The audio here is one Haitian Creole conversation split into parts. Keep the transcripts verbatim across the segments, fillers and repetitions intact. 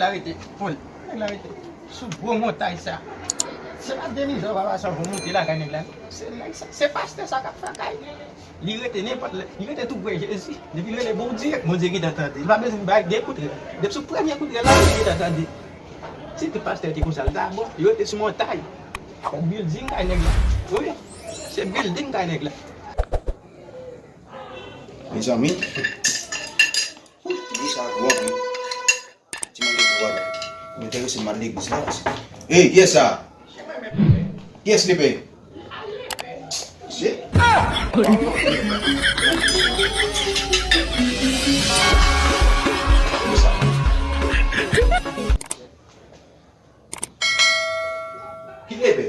Arete, poul. Nèg la rete sou gwo montay sa. Se pa denizè papa sa pou monte lakay nèg la. Se nèg sa, se pastè sa k ap fè kay. Li rete nenpòt lè. Li rete tou pre Jezi. Depi l rele Bondye, Bondye gentan tande. Li pa bezwen bay de kout rèl. Depi sou premye kout rèl la, Bondye gentan tande. Si tout pastè te konsa, l ta bon. Yo rete sou montay. Se building kay nèg la. Wi. Se building kay nèg la. Mezanmi. Ti mesye sa gwo anpil. Ti manje pou wè. M enterese m al legliz la. Ey, kiyès sa? Kiyès li pe? Se? Ki lepè?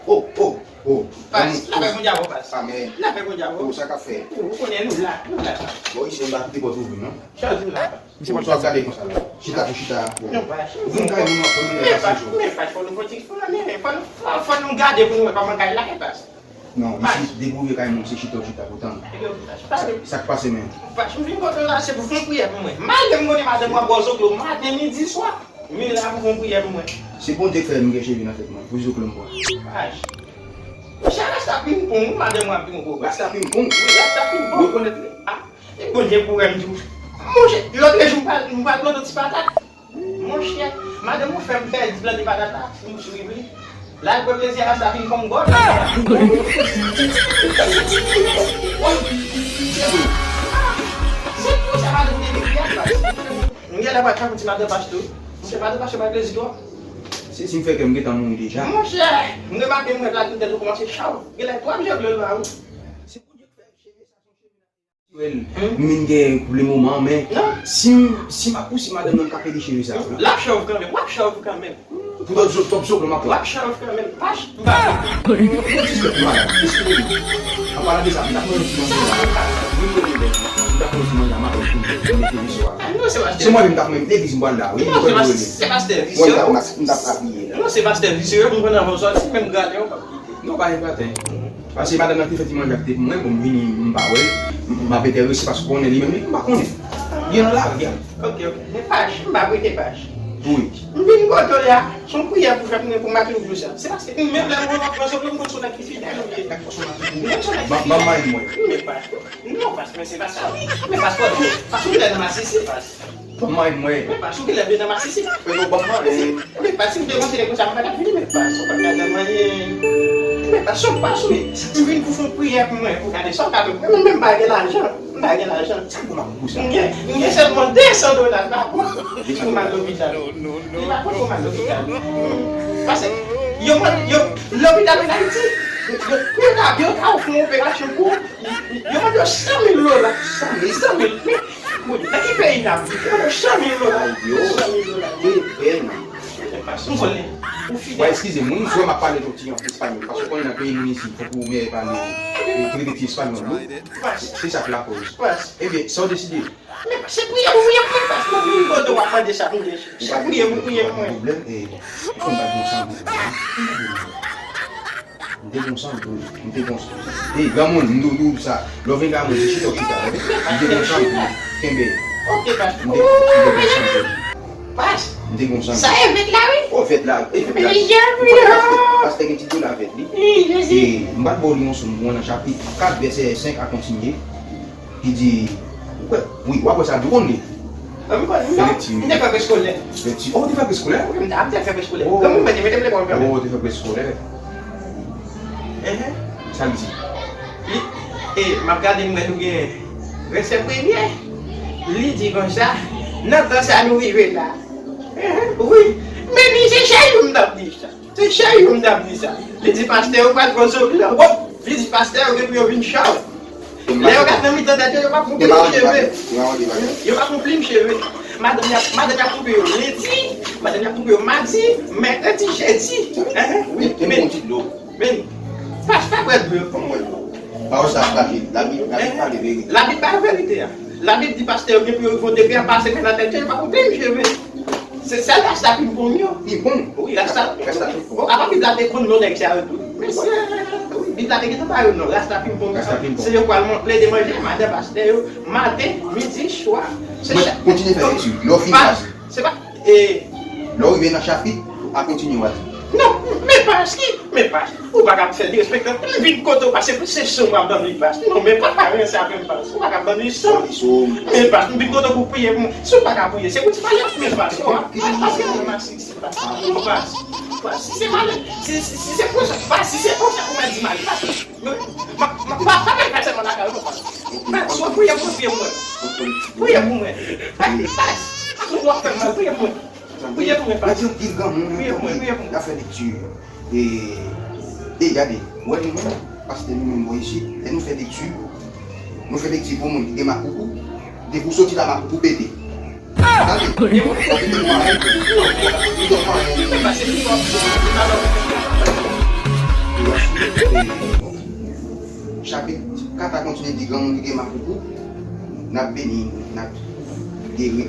Oh, oh, oh. Pas, lapè Bondye avè w, pas. Amen. Lapè Bondye avè w. Oh, sa k ap fè? Ou konnen nou la, nou la, pas. Bon, isi, m pa kite pòt ouvri, non. Chanje la, pas. Misye pral pase. Gade konsa la. Chita pou chita. Non, pas. Ou vin kay moun ap pran. Men, pas, men, pas, fò nou pran ti, fò nou, fò nou, fò, fò nou gade pou nou wè kòman kay la ye, pas. Non, isi, depi w rive kay moun, se chita w chita pou tann. Sa, sa k pase menm? Pas, m vin kote w la, se pou fè yon priyè pou mwen. Malgre m konnen madanm mwen ap ba w zoklo maten, midi, swa. Men la pou fè yon priyè pou mwen. Se Bondye k fè m gen cheve nan tèt mwen. Pou zoklo m ba w. Pas. Monchè, rasta pinpong, wi, madanm mwen ap pinpong. Rasta pinpong? Wi, rasta pinpong. Ou rekonèt li? Ah, e Bondye pou wè m di w. Monchè, lòt jou m pral, m pral plante ti patat. Monchè, madanm ou fè m pèdi plante patat la, si m swiv li. L al pran plezi a sa fin kòm gòl. Se pou sa madanm te vin fè a, pas. M genlè pral tankou ti madanm pas tou. Monchè, madanm pas pa plezi twòp. Se si m fè kè m gentan mouri deja. Monchè, m remake m wè la tout tèt ou kòmanse chaw. Genlè twòp jangle la, wi. Se pou Dye k fè cheve sa. M vin gen pou le moman, men si m, si m ap pouse madanm nan, m ka pèdi cheve sa yo. L ap chòv kanmenm, w ap chòv kanmenm. Pou twòp zo, twòp zo, m ap. W ap chòv kanmenm, pas, m pa. An palan de sa, m t ap mande yon ti manje la. M t ap mande yon ti manje la, m ap mete yon ti manje la. Se mwen menm m t ap mande legliz m pral la, wi. Non, se pastè visye. M t ap apiye la. Non, se pastè visye, m konn anvan w sòti, men m gade w. Non, pa gen graten. Paske madanm nan te fè ti manje ak te pou mwen, bon, m vini, m pa wè l, m, m ap enterese paske konnen li menm, li, m pa konnen. Li nan lari a. Ok, ok. Men pas, m pa prete pas. Wi. M vin kote w la, se yon priyè pou fè pou mwen, pou m pa toujou sa. Se paske menm lè m wè w ap pran sòt, m konn se yon nèg ki fidèl ou ye. M konn se yon nèg ki fidèl. Ban m mayi mwen. Men pas. Non, pas, men se pa sa. Men pas, pas, pas, ou lè nan masisi, pas. Ban m mayi mwen. Men pas, ou genlè vle nan masisi. Men non, ban m mayi. Men pas, si m te konsidere konsa, m pa t ap vini, men pas, ou pa t ka ban m anyen. Men pas, se yon pas, wi. M vin pou fè yon priyè pou mwen, pou gade sa w ka fè. Mwen menm, m pa gen lajan. M pa gen lajan. Sa pou m ap pou sa? M gen, m gen sèlman de san dola, l pa bon. Li pou m al lopital. Li pa bon pou m al lopital. Paske yo mande, yo, lopital ann Ayiti, yo, yo, yo ta, yo ta ofri yon operasyon pou, yo mande yo san mil dola. San mil? San mil. Bon, nan ki peyi n ap viv? Yo, san mil dola. Ayo. San mil dola. Bebe, non. Ou konnen, ou fidèl. Bon, eskize m, wi, m swè m ap pale yon ti an espanyòl, paske w konnen nan peyi nou isit, fòk ou mèye pale, e, trete ti espanyòl, wi. Se, se sa k lakòz. Ebyen, sa w deside? Men, se priyè pou priyè pou mwen, paske mwen vin kote w ap mande sa pou mwen. Se priyè pou priyè pou mwen. Pwoblèm, e, bon, m konn bat bon san pou mwen, wi. M te gon san pou li. M te gon san. Ey, granmoun, m di w, di w sa. Lè w vin gade mwen, se chita w chita, tande? M te gon san pou li. Kenbe. Ok, pas. M te, m te gon san pou li. Pas. M te gon san pou li. Sa e vèt la, wi. O, vèt la. E vèt la. Pastè gen ti dola vèt li. Wi, Jezi. E m pral ba w li yon sou mwen nan chapit kat, vèsè senk a kontinye. Li di, ou kwè, wi, w ap wè sa, ou konn li. Mwen, mwen, mwen, mwen te fè preskolè. Lekti. Oh, ou te fè preskolè? Wi, mwen te fè preskolè. Oh. Granmoun mwen te mete m lekòl kanmenm. Oh, ou te fè preskolè. Ehe. Sa l di? Li, e, m ap gade, m wè nou gen vèsè premye. Li di konsa, nan tan sa nou rive la. Ehe, wi. Men li se cheri m t ap di sa. Se cheri m t ap di sa. Li di pastè yo pral pran sòt la. Wop! Li di pastè yo gen pou yo vin chaw. Lè yo gade nan mitan tèt yo, yo pa konpli m cheve. Yo pa konpli m cheve. Madanm y ap, madanm y ap koupe yo lendi, madanm y ap koupe yo madi, mèkredi, jedi. Hein? Wi, men, men, pastè pa bwè dlo. Pawòl sa ap chaje. Labib, Labib pale verite. Labib pale verite a. Labib di pastè yo gen pou yo gon degre a pase men nan tèt yo, yo pa konpli m cheve. Se sèl rasta ki bon yo. Ki bon? Wi, rasta. Rasta ki bon. Bon, avan Bib la te konn non nèg sa yo tou. Men se, wi. Li la te gentan ba yo non, Rasta Pimpon. Rasta Pimpon. Se yo pral mon-, plede manje, madan pastè yo, maten, midi, swa. Se Mwen, chak kontinye fè lekti. Lè w fin Pas, pase. Se pa, e, Lè w rive nan chapit, a kontinye w a li. Non, men Pas ki, men Pas. Ou pa ka fè l derespektan. M vin kote w, Pas, se, se son w ap ban m li, Pas. Non, men Pas pa rense avè m, Pas. Ou pa ka ban m li son. Li son. Men Pas, m vin kote w pou priye pou mwen. Si w pa ka priye, se pou ti malè, men Pas. Ou a, Pas, se mwen, Pas. Pas, non, Pas. Pas, si se malè, si, si, si se konsa, Pas, si se konsa ou mèt di malè, Pas, mwen, mwen, mwen, pa, pa, pa, pa sèlman lakay ou, non, Pas. Pas, ou priye pou mwen, priye pou mwen. Priye pou mwen. Pas, Pas, ou ap fè m mal, priye pou mwen. Priye pou mwen, Pas. Priye pou mwen, priye pou mwen. L ap fè lekti. E, e gade, wè nou menm, pastè nou menm bò isit, lè nou fè lekti, nou fè lekti pou moun ki gen makoupou, depi w soti la makoupou pete. Tande? Ou pete mwen, ou pete mwen. Chapit kat la kontinye di granmoun ki gen makoupou, n ap beni, n ap geri.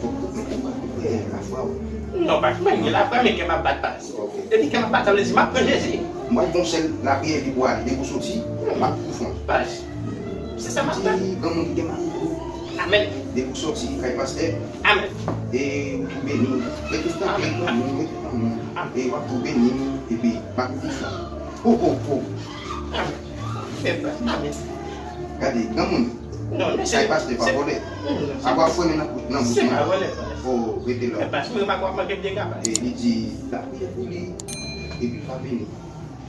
Fòk ou, ou, ou, ou, lafwa w. Non, pa, mwen gen lafwa, men kè m ap bat, Pas. Ok. Depi kè m ap bat, sa vle di m ap pran Jezi. M pral fè yon sèl lapriyè epi pou ale. Depi w soti, m ap pou fon. Pas. Se sa m ap bat. Di granmoun ki gen makoupou. Amèn. Depi w soti kay pastè. Amèn. E ou tou beni. Rete tanpri, granmoun, rete tanpri. Amèn. E w ap tou beni, epi m ap pou fon. Oh, oh, oh. Amèn. Amèn. Gade, granmoun. Non, men se, kay pastè pa vòlè. Non, non, se, apa w fweme nan, nan bouch mwen. Se pa vòlè, Pas. Oh, rete la. Men Pas, mwen pa kwè ap manke m dega, Pas. E li di, lapriyè pou li, epi l va beni.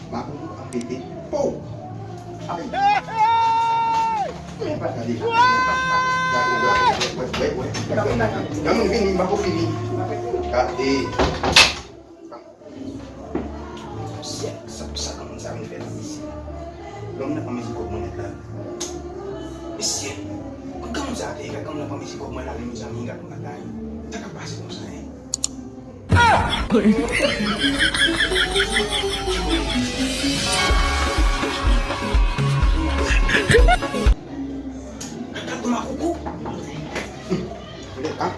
Makoupou ap pete. Po! Ay! Men pa gade. Gade, gade, wè, wè, wè, wè. Gade, gade. Gade, vini, m pa ko fini. Gade. Mesye, sa, sa granmoun sa vin fè la, mesye? Granmoun nan pa mezi kòb mwen nèt la. Mesye, granmoun sa te, granmoun nan pa mezi kòb mwen la, mezanmi, gade yon bagay. Sa ka pase konsa, en? Gade makoupou. Ah,